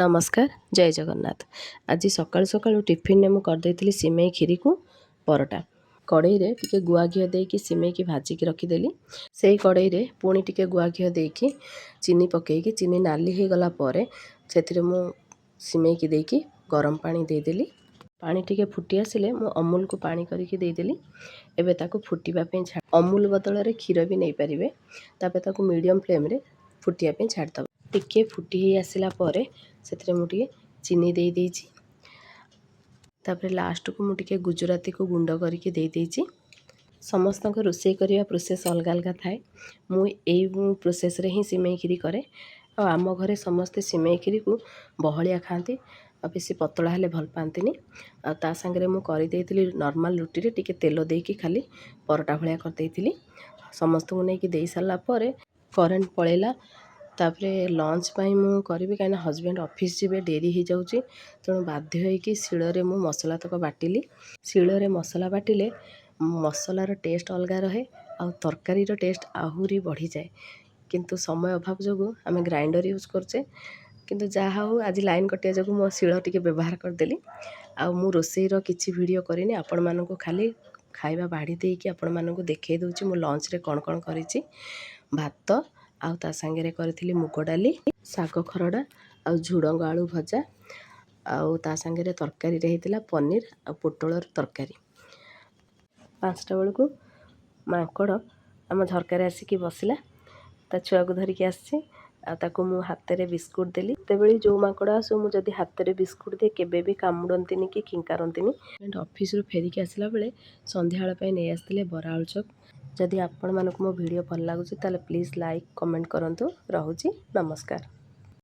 ନମସ୍କାର, ଜୟ ଜଗନ୍ନାଥ। ଆଜି ସକାଳୁ ସକାଳୁ ଟିଫିନରେ ମୁଁ କରିଦେଇଥିଲି ସିମେଇ କ୍ଷୀରିକୁ ପରଟା। କଡ଼େଇରେ ଟିକେ ଗୁଆ ଘିଅ ଦେଇକି ସିମେଇକି ଭାଜିକି ରଖିଦେଲି। ସେଇ କଡ଼େଇରେ ପୁଣି ଟିକେ ଗୁଆ ଘିଅ ଦେଇକି, ଚିନି ପକାଇକି, ଚିନି ନାଲି ହେଇଗଲା ପରେ ସେଥିରେ ମୁଁ ସିମେଇକି ଦେଇକି ଗରମ ପାଣି ଦେଇଦେଲି। ପାଣି ଟିକେ ଫୁଟି ଆସିଲେ ମୁଁ ଅମୁଲକୁ ପାଣି କରିକି ଦେଇଦେଲି। ଏବେ ତାକୁ ଫୁଟିବା ପାଇଁ ଛାଡ଼। ଅମୁଲ ବଦଳରେ କ୍ଷୀର ବି ନେଇପାରିବେ। ତାପରେ ତାକୁ ମିଡ଼ିୟମ୍ ଫ୍ଲେମ୍ରେ ଫୁଟିବା ପାଇଁ ଛାଡ଼ିଦେବା। ଟିକେ ଫୁଟି ହେଇ ଆସିଲା ପରେ ସେଥିରେ ମୁଁ ଟିକେ ଚିନି ଦେଇ ଦେଇଛି। ତାପରେ ଲାଷ୍ଟକୁ ମୁଁ ଟିକେ ଗୁଜୁରାତିକୁ ଗୁଣ୍ଡ କରିକି ଦେଇଦେଇଛି। ସମସ୍ତଙ୍କ ରୋଷେଇ କରିବା ପ୍ରୋସେସ୍ ଅଲଗା ଅଲଗା ଥାଏ। ମୁଁ ଏଇ ପ୍ରୋସେସ୍ରେ ହିଁ ସିମେଇ କ୍ଷୀରି କରେ। ଆଉ ଆମ ଘରେ ସମସ୍ତେ ସିମେଇ କ୍ଷୀରିକୁ ବହଳିଆ ଖାଆନ୍ତି ଆଉ ବେଶୀ ପତଳା ହେଲେ ଭଲ ପାଆନ୍ତିନି। ଆଉ ତା ସାଙ୍ଗରେ ମୁଁ କରିଦେଇଥିଲି ନର୍ମାଲ୍ ରୁଟିରେ ଟିକେ ତେଲ ଦେଇକି ଖାଲି ପରଟା ଭଳିଆ କରିଦେଇଥିଲି। ସମସ୍ତଙ୍କୁ ନେଇକି ଦେଇ ସାରିଲା ପରେ କରେଣ୍ଟ ପଳେଇଲା। ତାପରେ ଲଞ୍ଚ ପାଇଁ ମୁଁ କରିବି, କାହିଁକିନା ହଜବେଣ୍ଡ ଅଫିସ୍ ଯିବେ, ଡେରି ହେଇଯାଉଛି। ତେଣୁ ବାଧ୍ୟ ହେଇକି ଶିଳରେ ମୁଁ ମସଲା ତକ ବାଟିଲି। ଶିଳରେ ମସଲା ବାଟିଲେ ମସଲାର ଟେଷ୍ଟ ଅଲଗା ରହେ ଆଉ ତରକାରୀର ଟେଷ୍ଟ ଆହୁରି ବଢ଼ିଯାଏ। କିନ୍ତୁ ସମୟ ଅଭାବ ଯୋଗୁଁ ଆମେ ଗ୍ରାଇଣ୍ଡର ୟୁଜ୍ କରୁଛେ। କିନ୍ତୁ ଯାହା ହଉ, ଆଜି ଲାଇନ୍ କଟିବା ଯୋଗୁଁ ମୋ ଶିଳ ଟିକେ ବ୍ୟବହାର କରିଦେଲି। ଆଉ ମୁଁ ରୋଷେଇର କିଛି ଭିଡ଼ିଓ କରିନି। ଆପଣମାନଙ୍କୁ ଖାଲି ଖାଇବା ବାଢ଼ି ଦେଇକି ଆପଣମାନଙ୍କୁ ଦେଖାଇ ଦେଉଛି ମୁଁ ଲଞ୍ଚରେ କ'ଣ କ'ଣ କରିଛି। ଭାତ ଆଉ ତା ସାଙ୍ଗରେ କରିଥିଲି ମୁଗ ଡାଲି, ଶାଗ ଖରଡ଼ା ଆଉ ଝୁଡ଼ଙ୍ଗ ଆଳୁ ଭଜା। ଆଉ ତା ସାଙ୍ଗରେ ତରକାରୀରେ ହେଇଥିଲା ପନିର ଆଉ ପୋଟଳର ତରକାରୀ। 5ଟା ବେଳକୁ ମାଙ୍କଡ଼ ଆମ ଝରକାରେ ଆସିକି ବସିଲା। ତା ଛୁଆକୁ ଧରିକି ଆସିଛି। ଆଉ ତାକୁ ମୁଁ ହାତରେ ବିସ୍କୁଟ ଦେଲି। ଯେତେବେଳେ ଯେଉଁ ମାଙ୍କଡ଼ ଆସୁ, ମୁଁ ଯଦି ହାତରେ ବିସ୍କୁଟ ଦିଏ, କେବେ ବି କାମୁଡ଼ନ୍ତିନି କି ଖିଙ୍କାରନ୍ତିନି। ଅଫିସରୁ ଫେରିକି ଆସିଲା ବେଳେ ସନ୍ଧ୍ୟାବେଳ ପାଇଁ ନେଇ ଆସିଥିଲେ ବରା, ଆଳୁଚପ। ଯଦି ଆପଣମାନଙ୍କୁ ମୋ ଭିଡ଼ିଓ ଭଲ ଲାଗୁଛି, ତାହେଲେ ପ୍ଲିଜ୍ ଲାଇକ୍, କମେଣ୍ଟ କରନ୍ତୁ। ରହୁଛି, ନମସ୍କାର।